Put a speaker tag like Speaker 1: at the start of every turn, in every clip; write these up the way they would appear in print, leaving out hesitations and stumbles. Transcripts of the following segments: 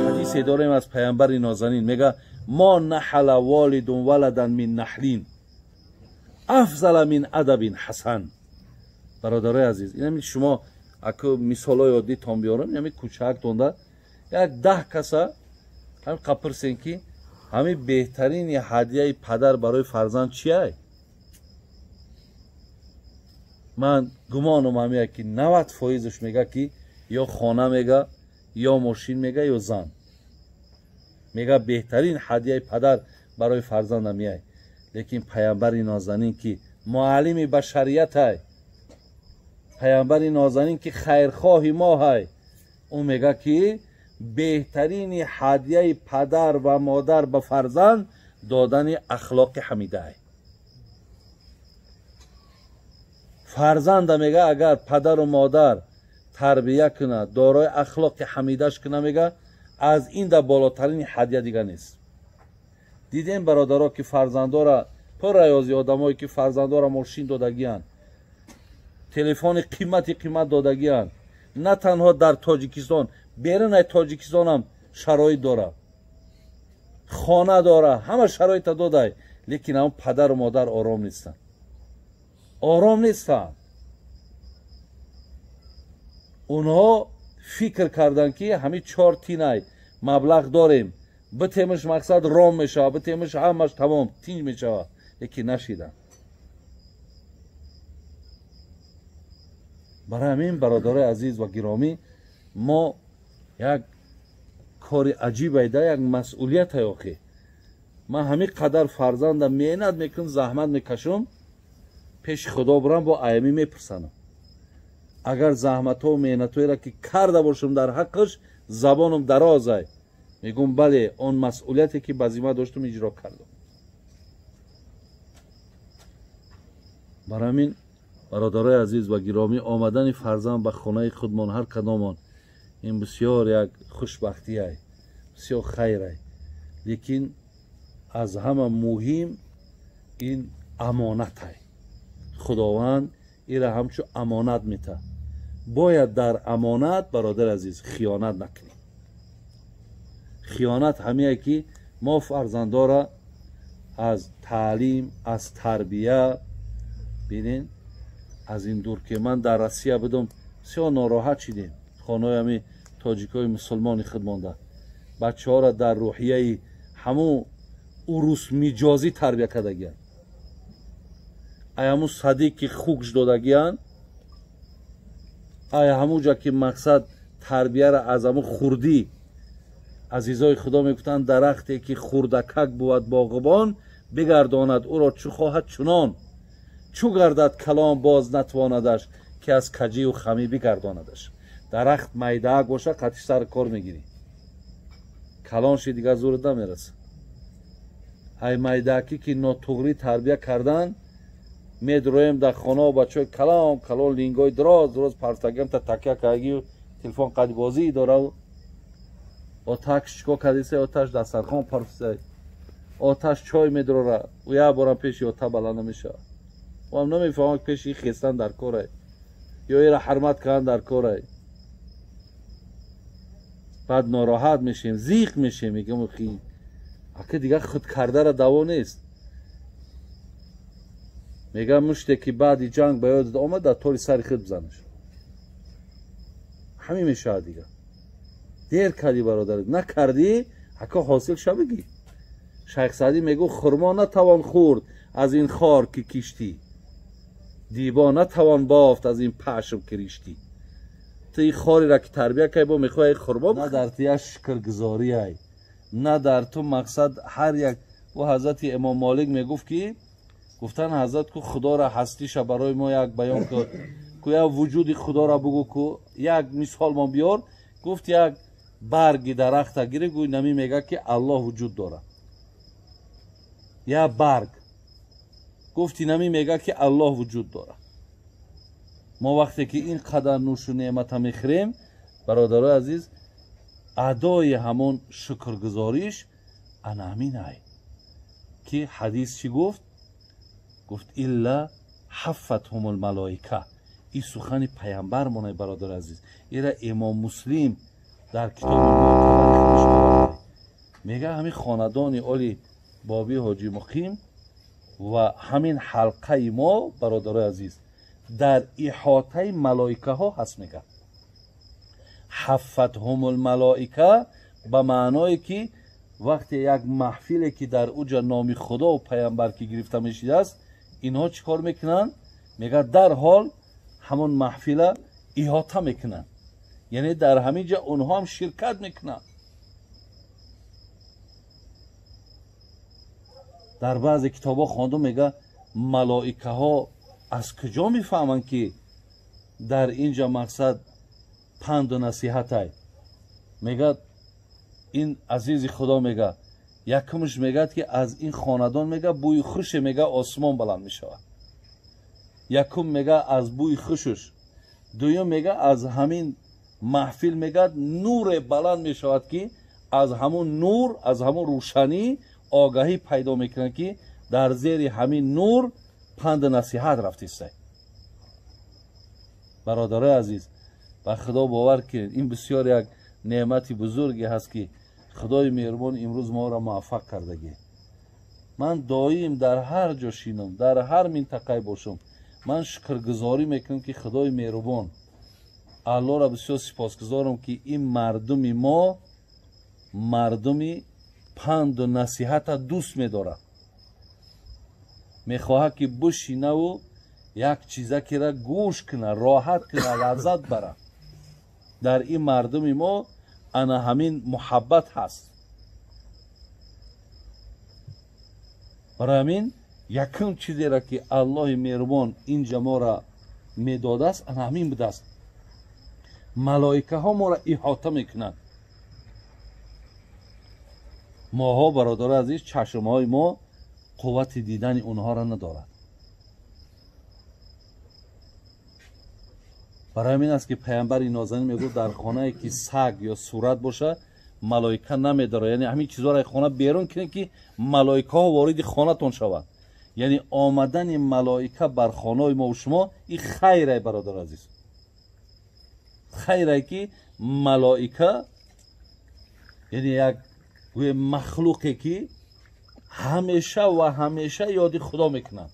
Speaker 1: Ҳадисе дорем аз паямбари нозанин, мега: мо наҳала волидун валадан мин наҳлин афзала мин адабин ҳасан. Бародарои азиз, инами шумо аку мисолҳои оддитон биёрам, инами кӯчаактонда як 10 каса ҳам қапирсен, ки ҳамин беҳтарини ҳадияи падар барои фарзанд чиай? Ман гумонам ҳамия, ки 90%-ш мега, ки ё хона мега, ё мошин мега, ё зан мега. Беҳтарин ҳадияи падар барои фарзанд ҳамияй. Лекин паямбари нозанин, ки муаллими башариятай, паямбари нозанин, ки хайрхоҳи моҳай, ӯ мега, ки беҳтарини ҳадияи падар ва модар ба фарзанд додани ахлоқи ҳамидаай. Фарзанда, мега, агар падару модар тарбия кунад, дорои ахлоқи ҳамидаш кунад, мега, аз ин да болотарини ҳадия дига нест. Дидем, бародаро, ки фарзандора пурраёзи одамое, ки фарзандора мошин додагиянд, телефони қимати қимат додагиянд, на танҳо дар Тоҷикистон, берунаи Тоҷикистонам шароит дора, хона дора, ҳама шароита додай, лекин ҳамн падару модар ором нестанд, ором нестанд. Онҳо фикр карданд, ки ҳамин 4 тинай маблағ дорем, битемаш, мақсад ром мешавад, битемаш, ҳамаш тамом, тинҷ мешавад, лекин нашиданд. Барои ҳамин, бародарои азиз ва гиромӣ, мо як кори аҷибайда, як масъулиятай. Охи ман ҳамин қадар фарзанда меҳнат мекунам, заҳмат мекашам, пеши Худо бурам, бо аями мепурсанам. Агар заҳматҳо меҳнатҳоеро, ки карда бошам дар ҳаққаш, забонам дарозай, мегӯм: бале, он масъулияте, ки ба зимма доштам, иҷро кардам. Барои ҳамин, бародарои азиз ва гиромӣ, омадани фарзанд ба хонаи худмон, ҳар кадомон, ин бисёр як хушбахтиай, бисёр хайрай, лекин аз ҳама муҳим ин амонатай. Худованд ира ҳамчун амонат мета. Бояд дар амонат, бародари азиз, хиёнат накунем. Хиёнат ҳамие, ки мо фарзандора аз таълим, аз тарбия бинен, аз ин дур. Ки ман дар Россия будам, бисёр нороҳат шидем. Хонаҳои ҳами тоҷикҳои мусулмони худ монда, бачаҳоро дар рӯҳияи ҳамун урусмиҷозӣ тарбия кардагиянд, ай ҳамун садиқ, ки хукш додагиянд, ай ҳамунҷа, ки мақсад тарбияро аз ҳамун хурдӣ. Азизои Худо, мегуфтанд: дарахте, ки хурдакак бувад, боғбон бигардонад ӯро чу хоҳад чунон, чу гардад калом, боз натвонадаш, ки аз каҷию хамӣ бигардонадаш. Дарахт майдаак боша, қатиш сари кор мегирӣ, калонши, дигар зурат намераса. Ай майдаакӣ, ки нотуғрӣ тарбия кардан, медроем дар хонао, бачаҳои калон калон, лингои дроз дроз партагиам, та такя кардагию телефон қадбозӣ дорав. Отакш чикор кардиса? Оташ дастархон парфиса, оташ чой медрора. Ӯ як борам пеши ота баланд намешавад. Ӯам намефаҳмад, пеши и хестан дар корай ё ира ҳурмат кардан дар корай. Баъд нороҳат мешем, зиқ мешем, мегӯям: охи, ака, дигар худкардара даво нест. Мегӯям, муште, ки баъди ҷанг ба ёдат омад, дар тори сари худ бизанаш. Ҳамин мешавад. Дигар дер кардӣ, бародар, накардӣ, ака, ҳосил ша бигӣ. Шайх Саъдӣ мегӯ: хурмо натавон хӯрд аз ин хор, ки киштӣ, дибо натавон бофт аз ин пашм, ки риштӣ. Ту ин хориро, ки тарбия кардӣ, бо мехоҳӣ хурмо. На дар ту як шукргузориай, на дар ту мақсад ҳар як. Ӯ ҳазрати Имом Молик мегуфт, ки гуфтан: ҳазрат, ку Худоро ҳастиша барои мо як баён кун, ку як вуҷуди Худоро бугӯ, ку як мисол мо биёр. Гуфт: як барги дарахта гири, гӯй нами мега, ки Аллоҳ вуҷуд дорад. Як барг, гуфти, нами мега, ки Аллоҳ вуҷуд дорад. Мо вақте ки ин қадар нӯшу неъмата мехӯрем, бародарои азиз, адои ҳамон шукргузориш ана ҳаминай, ки ҳадис чӣ гуфт? Гуфт: илла ҳаффатҳум лмалоика. Ин сухани паямбар монай, бародари азиз. Ира имом Муслим дар китоби муътабари худаш оварда. Мега ҳамин хонадони оли Боби Ҳоҷи Муқим ва ҳамин ҳалқаи мо, бародарои азиз, дар иҳотаи малоикаҳо ҳаст. Мега ҳаффатҳумул малоика ба маъное ки вақте як маҳфиле ки дар уҷа номи худо ва паямбар ки гирифта мешидааст, инҳо чӣ кор мекунанд? Мега дарҳол ҳамон маҳфила иҳота мекунанд, яъне дар ҳамин ҷа онҳо ҳам ширкат мекунанд. Дар баъзе китобҳо хондум, мега малоикаҳо аз куҷо мефаҳманд ки дар ин ҷа мақсад панду насиҳатай? Мега ин азизи худо, мега якумш мегӯяд ки аз ин хонадон, мега, бӯи хуше, мега, осмон баланд мешавад. Якум, мега, аз бӯи хушуш. Дуюм, мега, аз ҳамин маҳфил, мега, нуре баланд мешавад ки аз ҳамун нур, аз ҳамун рӯшанӣ огаҳӣ пайдо мекунад ки дар зери ҳамин нур панду насиҳат рафтистай. Бародарои азиз, ба худо бовар кунед, ин бисёр як неъмати бузурге ҳаст ки худои меҳрубон имрӯз моро муваффақ кардагӣ. Ман доим дар ҳар ҷо шинам, дар ҳар минтақае бошам, ман шукргузорӣ мекунам ки худои меҳрубон аллоҳро бисёр сипосгузорам ки ин мардуми мо мардуми панду насиҳата дӯст медорад, мехоҳад ки бишинаву як чизакера гӯш кунад, роҳат кунад, лаззат барад. Дар ин мардуми мо ана ҳамин муҳаббат ҳаст. Барои ҳамин якум чизеро ки аллоҳи меҳрубон инҷа моро медодааст, ана ҳамин будааст. Малоикаҳо моро иҳота мекунанд. Моҳо, бародари азиз, чашмҳои мо қуввати дидани онҳоро надорад. Барои ҳамин аст ки паямбари нозанин мегӯфт дар хонае ки саг ё сурат боша малоика намедорад. Яъне ҳамин чизҳоро аз хона берун кунед ки малоикаҳо вориди хонатон шаванд. Яъне омадани малоика бар хонаи мо ва шумо ин хайрай, бародари азиз, хайрай ки малоика, яъне як гӯе махлуқе ки ҳамеша ва ҳамеша ёди худо мекунанд.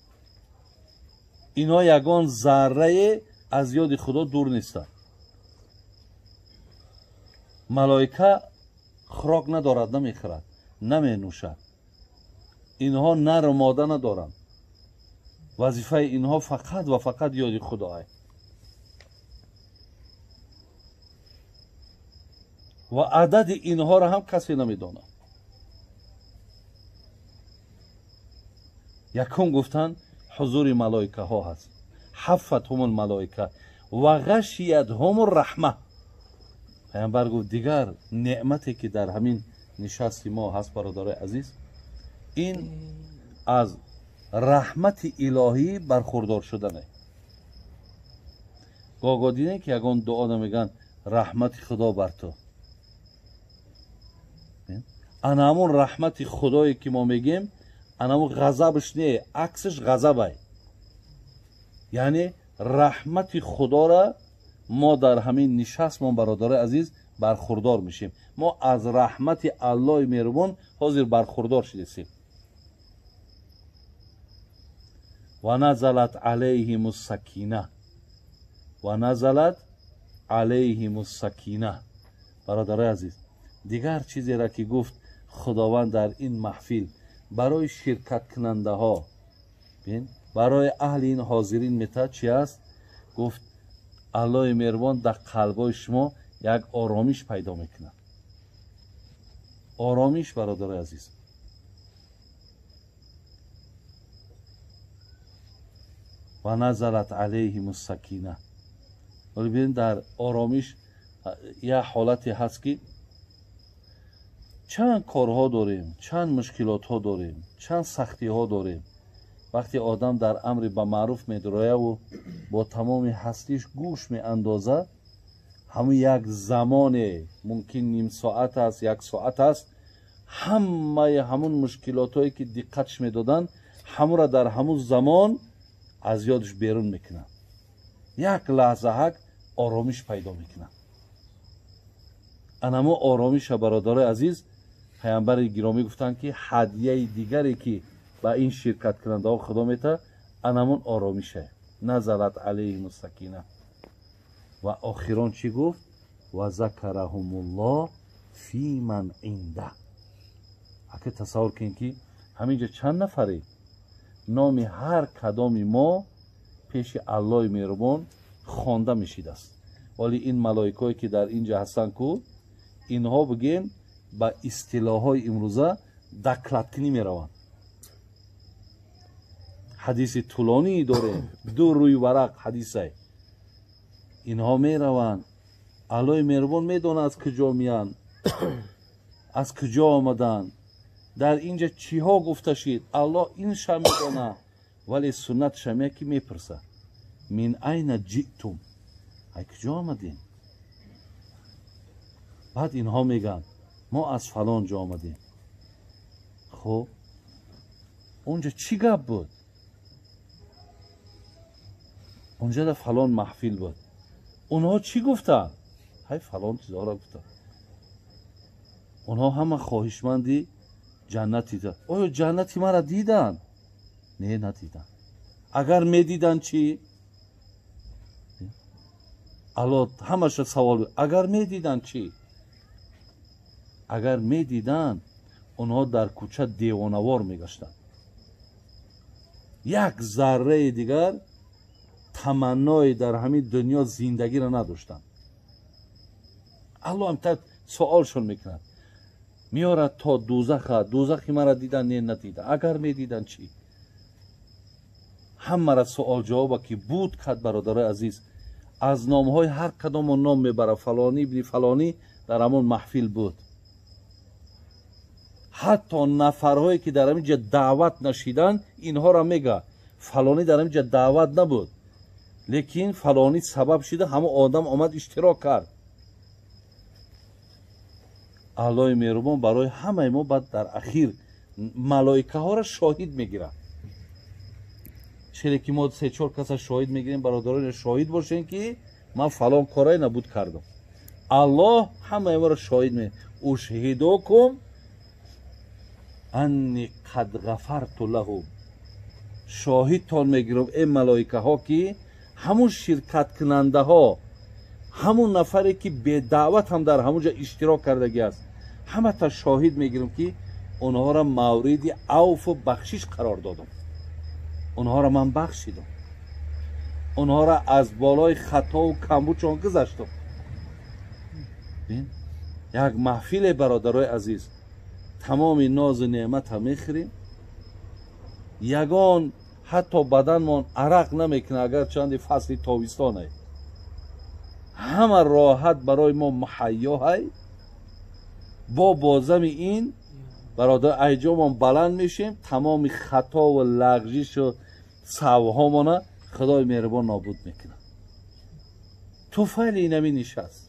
Speaker 1: Инҳо ягон заррае аз ёди худо дур нестанд. Малоика хӯрок надорад, намехӯрад, наменӯшад. Инҳо нару мода надоранд. Вазифаи инҳо фақат ва фақат ёди худоай. Ва адади инҳоро ҳам касе намедонад. Якум гуфтанд ҳузури малоикаҳо ҳаст. Ҳаффатҳум малоика ва ғашиятҳум раҳма. Паямбар гуфт дигар неъмате ки дар ҳамин нишасти мо ҳаст, бародарои азиз, ин аз раҳмати илоҳӣ бархурдор шудане. Гоҳ-гоҳ дидем ки ягон дуо намегӯянд раҳмати худо бар ту. Ана ҳамон раҳмати худое ки мо мегӯем, ана ҳамон ғазабаш не, аксаш ғазабай. Яъне раҳмати худоро мо дар ҳамин нишастмон, бародарои азиз, бархурдор мешем. Мо аз раҳмати аллоҳи меҳрубон ҳозир бархурдор шудесем. Ва назалат алайҳим ссакина, ва назалат алайҳим ссакина. Бародарои азиз, дигар чизеро ки гуфт худованд дар ин маҳфил барои ширкаткунандаҳо, барои аҳли ин ҳозирин метавад чи аст? Гуфт аллоҳи меҳрубон дар қалбҳои шумо як оромиш пайдо мекунад. Оромиш, бародарои азиз. Ва назалат алайҳим ссакина. Вале бибинед, дар оромиш як ҳолате ҳаст ки чанд корҳо дорем, чанд мушкилотҳо дорем, чанд сахтиҳо дорем. Вақте одам дар амри ба маъруф медурояву бо тамоми ҳастиш гӯш меандозад, ҳамун як замоне, мумкин ним соат аст, як соат аст, ҳамаи ҳамун мушкилотҳое ки диққатш медоданд, ҳамура дар ҳамун замон аз ёдш берун мекунад. Як лаҳзаҳак оромиш пайдо мекунад. Анамо оромиша, бародарои азиз, паямбари гиромӣ гуфтанд, ки ҳадияи дигаре, ки ба ин ширкаткунандаҳо худо мета, анамон оромиша. Назалат алайҳим сакина. Ва охирон чӣ гуфт? Ва закараҳумуллоҳ фи ман инда. Ака тасаввур кунед, ки ҳаминҷа чанд нафаре номи ҳар кадоми мо пеши Аллоҳи меҳрубон хонда мешидааст. Вале ин малоикое, ки дар инҷа ҳастанд ку, инҳо бигем ба истилоҳҳои имрӯза докладкунӣ мераванд. Ҳадиси тӯлонӣ дорем, ду рӯи варақ ҳадисай. Инҳо мераванд, Аллоҳи меҳрубон медонад, аз куҷо меянд, аз куҷо омаданд, дар инҷа чиҳо гуфта шид, Аллоҳ инша медонад. Вале суннатша мея, ки мепурсад: мин айна ҷитум, ай куҷо омадем? Баъд инҳо мегӯянд: мо аз фалон ҷо омадем. Хуб, онҷа чӣ гап буд? Онҷа да фалон маҳфил буд, онҳо чӣ гуфтанд? Ҳай, фалон чизҳоро гуфтанд. Онҳо ҳама хоҳишманди ҷаннати. Оё ҷаннати маро диданд? Не, надиданд. Агар медиданд чӣ? Алло ҳамаша савол. Агар медиданд чӣ? Агар медиданд, онҳо дар кӯча девонавор мегаштанд. Як зарраи дигар таманное дар ҳамин дунё зиндагиро надоштанд. Алло ҳамта суолшон мекунад, меорад то дузаха. Дузахи маро дидан? Не, надидан. Агар медиданд чӣ? Ҳамара суол ҷавоба ки буд кад, бародарои азиз, аз номҳои ҳар кадомо ном мебарад. Фалонӣ ибни фалонӣ дар ҳамон маҳфил буд. Ҳатто нафарҳое, ки дар ҳамин ҷа даъват нашиданд, инҳоро мега: фалонӣ дар ҳамин ҷа даъват набуд, лекин фалонӣ сабаб шида ҳамон одам омад, иштирок кард. Аллоҳи меҳрубон барои ҳамаи мо баъд дар ахир малоикаҳоро шоҳид мегирад. Чире ки мо се-чор каса шоҳид мегирем, бародарон, шоҳид бошем, ки ман фалон корае набуд кардам. Аллоҳ ҳамаи моро шоҳид ме: ушҳидукум анни қад ғафарту лаҳум. Шоҳидтон мегирам, э малоикаҳо, ки ҳамун ширкаткунандаҳо, ҳамун нафаре, ки бедаъват ҳам дар ҳамун ҷо иштирок кардагӣ аст, ҳамата шоҳид мегирам, ки онҳоро мавриди авфу бахшиш қарор додам, онҳоро ман бахшидам, онҳоро аз болои хатову камбучон гузаштам. Як маҳфиле, бародарои азиз, тамоми нозу неъмата мехӯрем, ягон ҳатто баданмон арақ намекунад, агар чанди фасли тобистонае, ҳама роҳат барои мо муҳайёҳай. Бо бозами ин, бародар, айҷомон баланд мешем, тамоми хатову лағжишу савҳомона худои меҳрубон нобуд мекунад. Туфайли инами нишаст.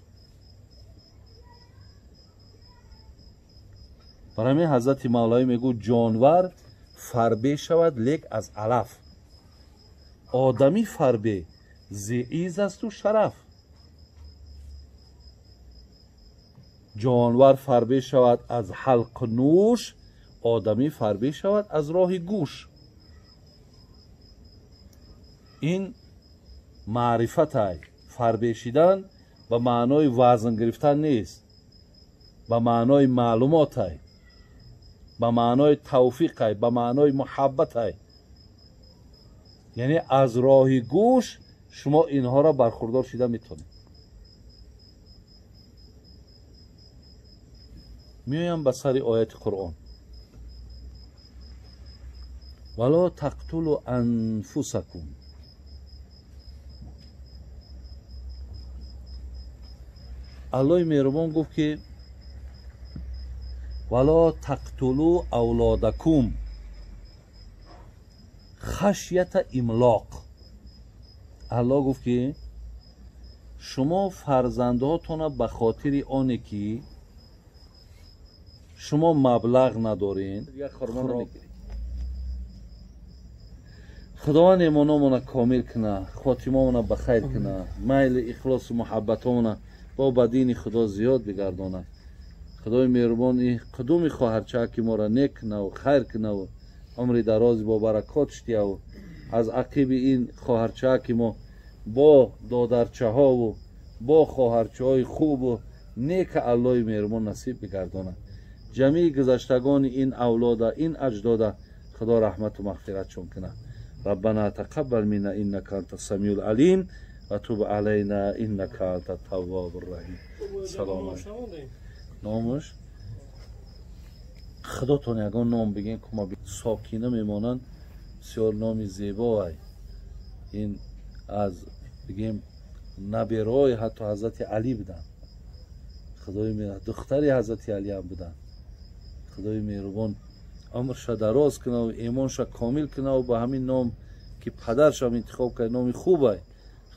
Speaker 1: Барои ҳамин ҳазрати Мавлавӣ мегӯ: ҷонвар фарбе шавад, лек аз алаф, одамӣ фарбе зи из асту шараф. Ҷонвар фарбе шавад аз ҳалқу нӯш, одамӣ фарбе шавад аз роҳи гӯш. Ин маърифатай. Фарбе шидан ба маънои вазн гирифтан нест, ба маънои маълумотай, ба маънои тавфиқай, ба маънои муҳаббатай. Яъне аз роҳи гӯш шумо инҳоро бархурдор шида метавонед. Меоям ба сари ояти Қуръон: вало тақтулу анфусакум. Аллоҳи меҳрубон гуфт, ки вало тақтулу авлодакум хашята имлоқ. Аллоҳ гуфт, ки шумо фарзандҳотона ба хотири оне ки шумо маблағ надорен, Худованд эмономона комил куна, хотимамона ба хайр куна, майли ихлосу муҳаббатомона бо ба дини Худо зиёд бигардонад. Худои меҳрубон и қудуми хоҳарчааки моро нек кунаву хайр кунаву умри дарози бо баракот штияву аз ақиби ин хоҳарчааки мо бо додарчаҳову бо хоҳарчаҳои хубу нека Аллоҳи меҳрубон насиб бигардонад. Ҷамии гузаштагони ин авлода, ин аҷдода Худо раҳмату мағфиратшон кунад. ربنا تقبل منا إنك أنت السميع العليم وتب علينا إنك أنت التواب الرحيم. سلام. Номаш худотон ягон ном бигем, ки ма сокина мемонанд. Бисёр номи зебоай. Ин аз бигем набераҳои ҳатто Ҳазрати Алӣ буданд. Худои, духтари Ҳазрати Алиам буданд. Худои меҳрубон умрша дароз кунаву имонша комил кунаву ба ҳамин ном, ки падаршам интихоб кард, номи хубай,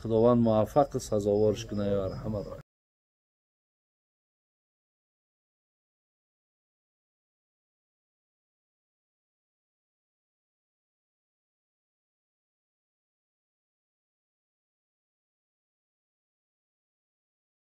Speaker 1: Худованд муваффақи сазоворш куна, ё арҳамар.